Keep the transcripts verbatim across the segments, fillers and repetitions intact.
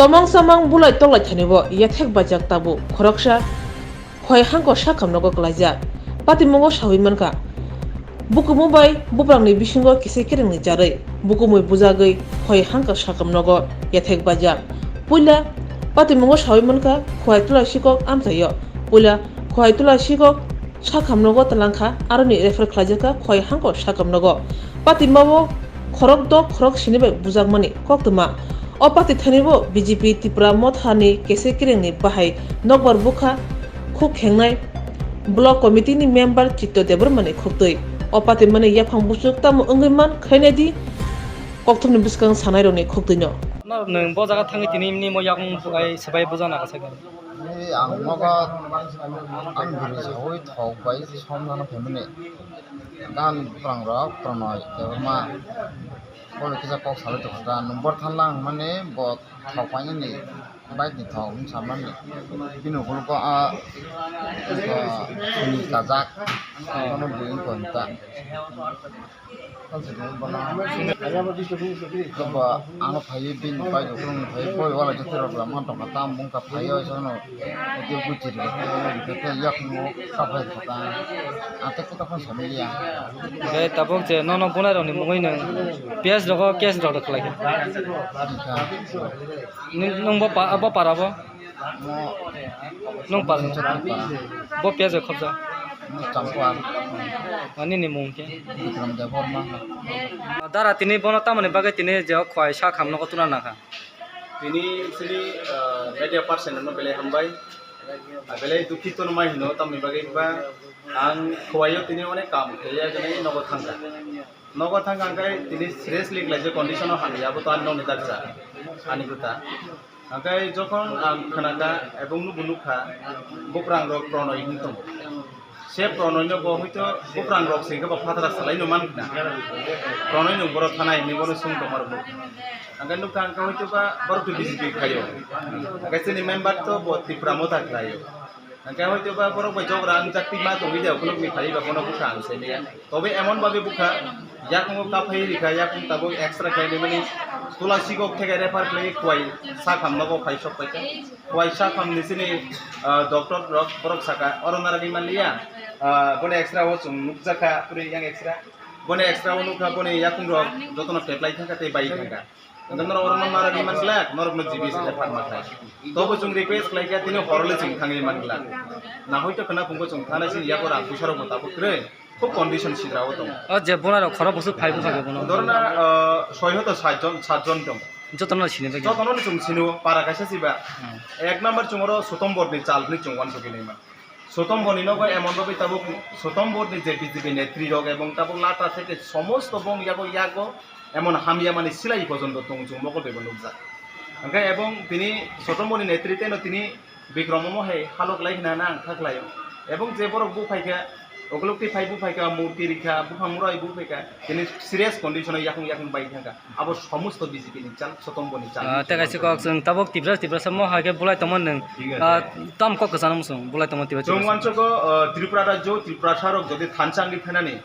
Tomong samang bulai toklai thani bo yathek bajak tabuk khoroksa khwai hangko sakhamnogo kwlaijak. Patimungo sawi mankha, bukumu bai buprangni bisingo kisa kerengni jarwi bukumui bujagwi khwai hangko sakhamnogo yathek bajak. Puila patimungo sawi mankha, khwai tula sikok amchaio. Puila khwai tula sikok sakhamnogo twlangkha, aroni refer khlaijakha khwai hangko sakhamnogo. Patimao khorok dok khorok sini bai bujakmani koktwma. O pati thanibo B J P Tipra Mothani kese kerengni bahai nokbar bukha khuk khengnai block committee ni member Chitto Debbarmani khuktwi. O patimani yaphang buchuk tamo wngwi man khainai di kokthumni bwskang sanairokni khuktwino. No, nwng bo jaga thangwi tini nimo yakung ai swbai bujana ka sakha. Ni ang nogo ang guru sawi thok bai somjana phaimani. Gan prangrok pranoi tebma. Bo kisa kok salai tongkha. Number thanlang mani bo thok painani bike ni thok wng samani. Bini ukulgo a sini kajak. Kono buing konta. Bo ano phaiwi bini pai rok phaiwi wala joto rok lamang tongkha tam bungkha phaiwi sono tei buchiri rok phaiwi yakung kaphai kha ta ang tei kota phano samiliya. Hwnkhe tabuk je nono bunai rokni mungwi nwng P S rogo case rok khlaikha. Nwng bo pa-, bo para bo? Nwng pal ni? Bo piyaj khobja? Nini mung khe? Bikram Debbarma. Dara tini bono tamoni bagwi tini je khwai sa khamno tuna nakha? Tini sini, ah, media person no belai hambai. Ah, belai dukhi tono mai hino tamoni bagwi ba ang khwai o tini onek kam khaiya gwnai nogo thangkha. Nogo thang ang khe tini seriously khlai je condition o hamya, abo to ani nokni daksa, ani kwta. Ang khe jokhon ang khna kha ebong nubo nuk kha, buprang rok pronoi wng tongo. Se pronoi no bo hoito buprang rok se khe bo phatara salai no man khna. Pronoi no borok thanai hinwi bono swng tongma rok nuk kha. Ang khe nuk kha ang khe hoito ba borok to B J P khaio. Ang khe chini member to bo Tipra Motha khlaio. Hingke hoito ba borok bai jok rang jak twi ma tongwi de, ukuluk ni phai ba bono bukha ang se liya. Tobe emon babe bukha, yakung o kaphai rikha, yakung tabuk extra khlai ni mani tulasi gok theke refer khlai kwai sakham nogo phai sok paikha. Kwai sakham ni sini, ah, doctor rok borok saka, oro naragwi man liya, ah, boni extra o chwng nukjakha, puri yang extra. Boni extra o nukha, boni yakung rok jotono teplai thangkha tei bai thangkha. Hingke norok oro no naragwi man glak, norok no G B se phatma khlai. Tobo chwng request khlai kha, tini horo le chwng thangwi man glak. Na hoito khna phungo chwng thanai sini yago rang puisa rok bo tabuk kwrwi. Khub condition sidra o tongo. O je buna rok khoro bwswk phai bwkha khe bono? Dorna, ah, soi hoto sat jon, sat jon tong. Jotono sini bagwi? Jotono chwng sini o, para kaisa siba. Hmm. Ek number chwng oro Sotombor ni chal hwnwi chwng uansugwi nai man. Sotomboni nogo emon bagwi tabuk Sotomboni je B J P netri rok ebong tabuk lata theke somosto bong yago yago emon hamya mani silai pojonto tong chwng mokol bai bo nukjak. Hingke ebong tini Sotomboni netri teno tini Bikromo hai halok lai hina na ang kha khlaio. Ebong je borok buphaikha, okolokti phai buphaikha, murti rikha, buphang murai buphaikha, tini serious condition o yakung yakung bai thangkha. Abo somosto B J P ni chal, Sotomboni chal. Ah, tei kaisa kok chwng tabuk Tipra, Tiprasa mo hai khe bulai tongma nwng. Thik ase. Ah, tam kok kwchangma chwng bulai tongma Tipra, chwng Tiprasa. Wansukgo, ah, Tripura rajyo, Tiprasa rok jodi thansa wngwi phainani,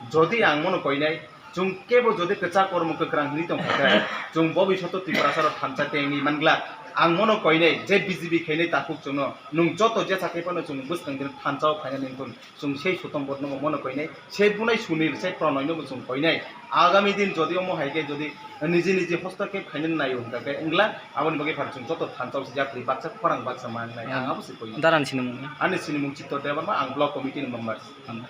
jodi ang mono koinai, chwng kebo jodi kwchak kormo kwkrang hwnwi tongkha khe, chwng bobishoto Tiprasa rok thansa tei wngwi manglak. Ang mono koinai, je B J P khainai takhuk chwngno, nwng joto jesa khe phano chwng bwskang dino thansa o phainani wngkon. Chwng sei Sotombor no mono koinai, sei bunai Sunil, sei Pranoi no bo chwng koinai. Agami din jodi omo hai khe jodi niji niji hostokhep khainani naio hwnkha khe wngla, aboni bagwi phano chwng joto thansa o se yapri baksa khorang baksa mangnai. Ang abo se koinai. Darani sinimung? Ani sinimung Chitto Debbarma, ang block committee ni member. Tamo.